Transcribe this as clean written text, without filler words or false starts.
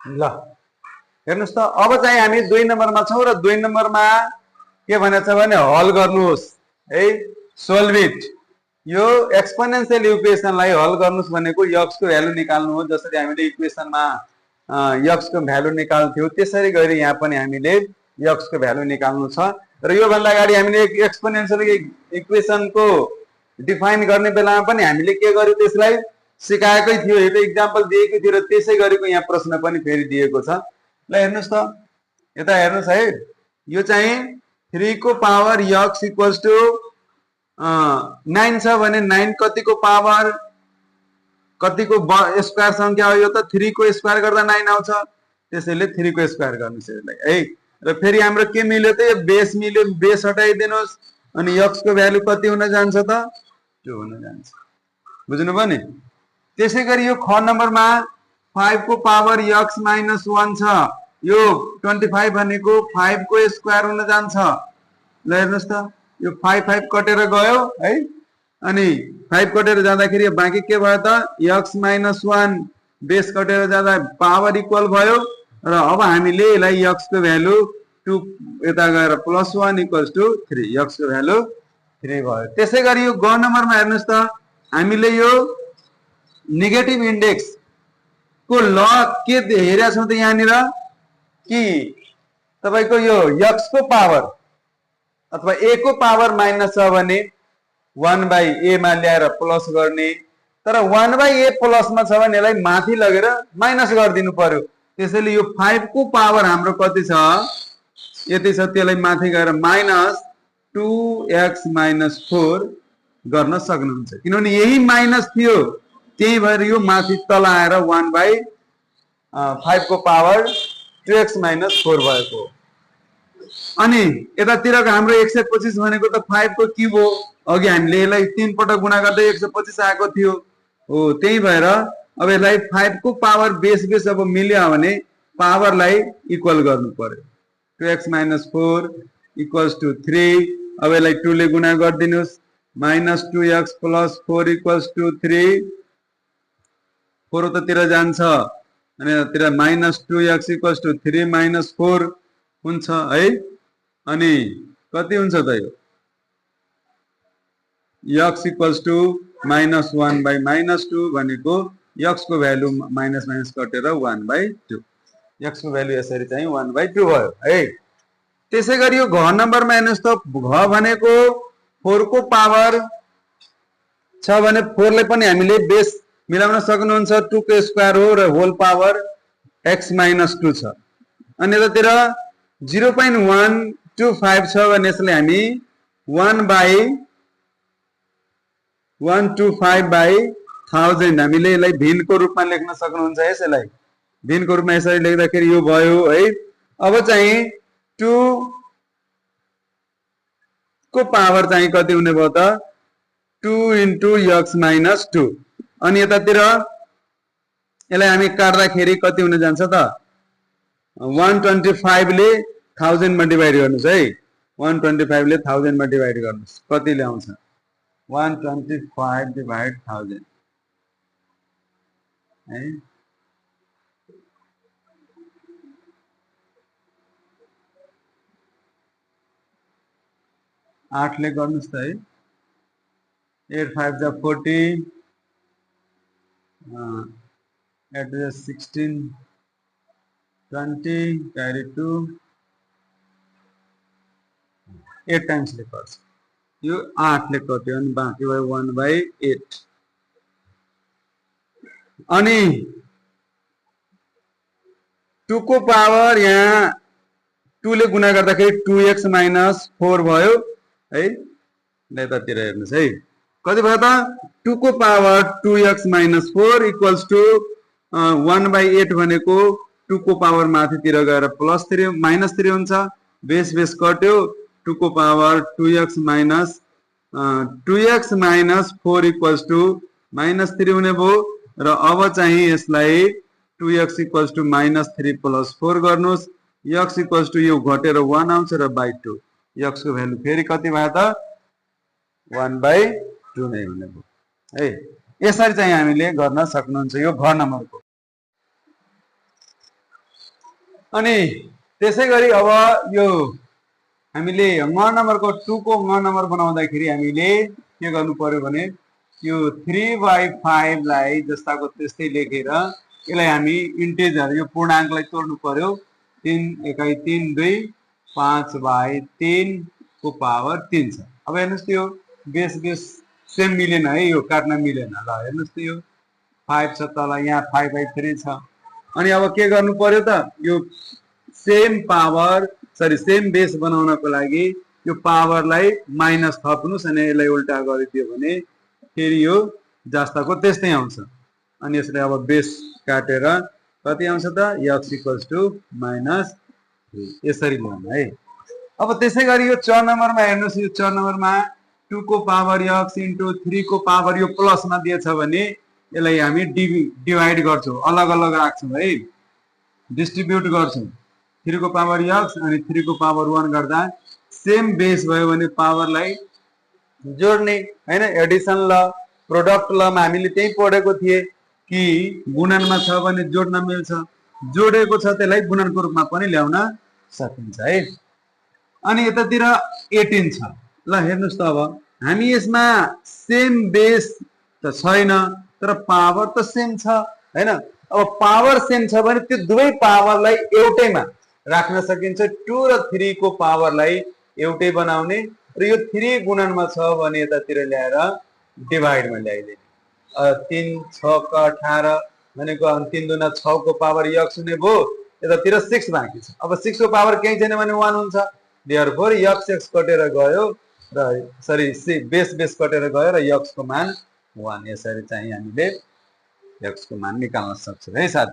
ल हेर्नुस् त अब चाहिँ हामी 2 नम्बरमा छौं र 2 नम्बरमा के भनेछ भने हल गर्नुहोस् है, सोल्भ इट। यो एक्सपोनेन्शियल इक्वेसनलाई हल गर्नुहोस् भनेको यक्स को भ्यालु निकाल्नु हो। जसरी हामीले इक्वेसनमा यक्स को भ्यालु निकाल्थ्यौ त्यसरी गरी यहाँ पनि हामीले यक्स को भ्यालु निकाल्नु छ। र यो भन्दा अगाडि हामीले एक्सपोनेन्शियल इक्वेसनको डिफाइन गर्ने बेलामा पनि हामीले के गर्यो त्यसलाई सिकाएकै थियो, एउटा एक्जाम्पल दिएकै थियो र त्यसै गरेको यहाँ प्रश्न पनि फेरि दिएको छ। ल हेर्नुस् त यता हेर्नुस् है, यो चाहिँ 3 को पावर यक्स इक्वल्स टु 9 छ भने 9 कतिको पावर कतिको स्क्वायर संख्या हो? यो त 3 को स्क्वायर गर्दा 9 आउँछ, त्यसैले 3 को स्क्वायर गर्नुस् यसलाई है। र फेरि हाम्रो के मिल्यो त यो बेस मिल्यो, बेस हटाइदिनुस् अनि यक्स को भ्यालु कति हुन जान्छ त 2 हुन जान्छ। बुझ्नुभयो नि? त्यसै गरी यो ख नम्बरमा 5 को पावर यक्स माइनस 1 छ, यो 25 भनेको 5 को स्क्वायर हुन जान्छ। ल हेर्नुस् त यो 5 कटेर गयो है, अनि 5 कटेर जाँदाखेरि बाँकी के भयो त यक्स माइनस 1 बेस कटेर जाँदा पावर इक्वल भयो। र अब हामीले यसलाई यक्स को भ्यालु 2 यता गएर प्लस 1 इक्वल्स टु 3, यक्स को भ्यालु 3 भयो। त्यसै गरी यो ग नम्बरमा हेर्नुस् त हामीले यो नेगेटिभ इन्डेक्स को ल के हेरेका छौं त यहाँनिर कि तपाईको यो यक्स को पावर अथवा ए को पावर माइनस छ भने 1/a मा ल्याएर प्लस गर्ने, तर 1/a प्लसमा छ भने यसलाई माथि लगेर माइनस गरिदिनु पर्यो। त्यसैले यो 5 को पावर हाम्रो कति छ यति छ, त्यसलाई माथि गएर माइनस 2x माइनस 4 गर्न सक्नुहुन्छ, किनभने यही माइनस थियो त्यही भएर यो माथि तल आएर 1/5 को पावर 2x माइनस 4 भएको। अनि यतातिरको हाम्रो 125 भनेको त 5 को क्युब हो, अघि हामीले यसलाई 3 पटक गुणा गर्दा 125 आएको थियो हो। त्यही भएर अब यसलाई 5 को पावर बेस बेस अब मिल्यो भने पावरलाई इक्वल गर्नु पर्यो। 2x माइनस 4 इक्वल्स टु 3, अब यसलाई 2 ले गुणा गरिदिनुस्, minus 2x plus 4 equals to 3, 4 उतातिर जान्छ अनि यतातिर minus 2x equals to 3 minus 4 हुन्छ है। अनि कति हुन्छ त यो x इक्वल्स टु माइनस 1/-2 भनेको x को भ्यालु माइनस माइनस कटेर 1/2, x को भ्यालु यसरी चाहिँ 1/2 भयो है। त्यसै गरी यो घ नम्बरमा हेर्नुस् त घ भनेको 4 को पावर छ भने 4 लाई पनि हामीले बेस मिलाउन सक्नुहुन्छ, 2 को स्क्वायर हो र होल पावर x माइनस 2 छ। अनि यतातिर 0.125 छ भने यसलाई हामी 1/125/1000 हामीले यसलाई भिन्नको रूपमा लेख्न सक्नुहुन्छ। यसलाई भिन्नको रूपमा यसरी लेख्दाखेरि यो भयो है। अब चाहिँ 2 को पावर चाहिँ कति हुने भयो त 2 इन्टु x माइनस 2। अनि यतातिर यसलाई हामी काट्दाखेरि कति हुन जान्छ त 125 ले 1000 मा डिवाइड गर्नुस् है, 125 ले 1000 मा डिवाइड गर्नुस्, कति ल्याउँछ 125/1000 है। 8 ले गर्नुस् त है, 8 5 जा 40, 8 जा 16, 20 carry 2, 8 टाइम्स ले गर्छ, यो 8 ले कट्यो अनि बाँकी भयो 1/8। अनि 2 को पावर यहाँ 2 ले गुणा गर्दाखेरि 2x माइनस 4 भयो है। यतातिर हेर्नुस् है कति भयो त 2 को power 2x minus 4 equals to 1/8 भनेको 2 को पावर माथितिर गएर प्लस 3 माइनस 3 हुन्छ, बेस बेस कट्यो, 2 को power 2x minus 4 equals to minus 3 हुने भयो। र अब चाहिँ यसलाई 2x equals to minus 3 plus 4 गर्नुहोस्, x इक्वल्स टु यो घटेर 1 आउँछ र /2, x को भ्यालु फेरि कति भयो त 1/2 नै हुने भयो है। यसरी चाहिँ हामीले गर्न सक्नुहुन्छ यो घ नम्बरको। अनि त्यसै गरी अब यो हामीले ङ नम्बरको 2 को ङ नम्बर बनाउँदाखेरि हामीले के गर्नु पर्यो भने यो 3/5 लाई जस्ताको त्यस्तै लेखेर यसलाई हामी इन्टिजर यो पूर्णाङ्कलाई तोड्नु पर्यो 3 एकाइ 3 2 5/3 को पावर 3 छ। अब हेर्नुस् त्यो बेस बेस सेम मिलेन है, यो काट्न मिलेन। ल हेर्नुस् त यो 5 छ तल, यहाँ 5/3 छ। अनि अब के गर्नु पर्यो त यो same power sorry same base बनाउनको लागि यो पावरलाई माइनस थप्नुस् अनि यसलाई उल्टा गरिदियो भने फेरि यो जस्ताको त्यस्तै आउँछ। अनि यसले अब बेस काटेर कति आउँछ त x = -3 यसरी ल्याउनु है। अब त्यसै गरी यो 4 नम्बरमा हेर्नुस्, यो 4 नम्बरमा 2 को पावर x * 3 को पावर यो प्लसमा दिएछ भने यसलाई हामी डिभाइड गर्छौं, अलग अलग राख्छौं है, डिस्ट्रिब्युट गर्छौं। 3 को पावर x अनि 3 को पावर 1 गर्दा सेम बेस भयो भने पावरलाई जोड्ने हैन। एडिसन ल प्रोडक्ट लमा हामीले त्यही पढेको थिए कि गुणनमा छ भने जोड्न मिल्छ, जोडेको छ त्यसलाई गुणनको रूपमा पनि ल्याउन सकिन्छ है। अनि यतातिर 18 छ। ल हेर्नुस् त अब हामी यसमा सेम बेस त छैन तर पावर त सेम छ हैन। अब पावर सेम छ भने त्यो दुवै पावरलाई एउटैमा राख्न सकिन्छ। 2 र 3 को पावरलाई एउटै बनाउने र यो 3 गुणनमा छ भने यतातिर ल्याएर डिभाइडमा ल्याइदिने। 3 6 का 18 भनेको 3 दुना 6 को पावर x हुने भयो, यतातिर 6 बाँकी छ। अब 6 को पावर केही छैन भने 1 हुन्छ। देयरफोर x कटेर गयो र सरी बेस कटेर गयो र x को मान 1। यसरी चाहिँ हामीले x को मान निकाल्न सक्छौं है साथी।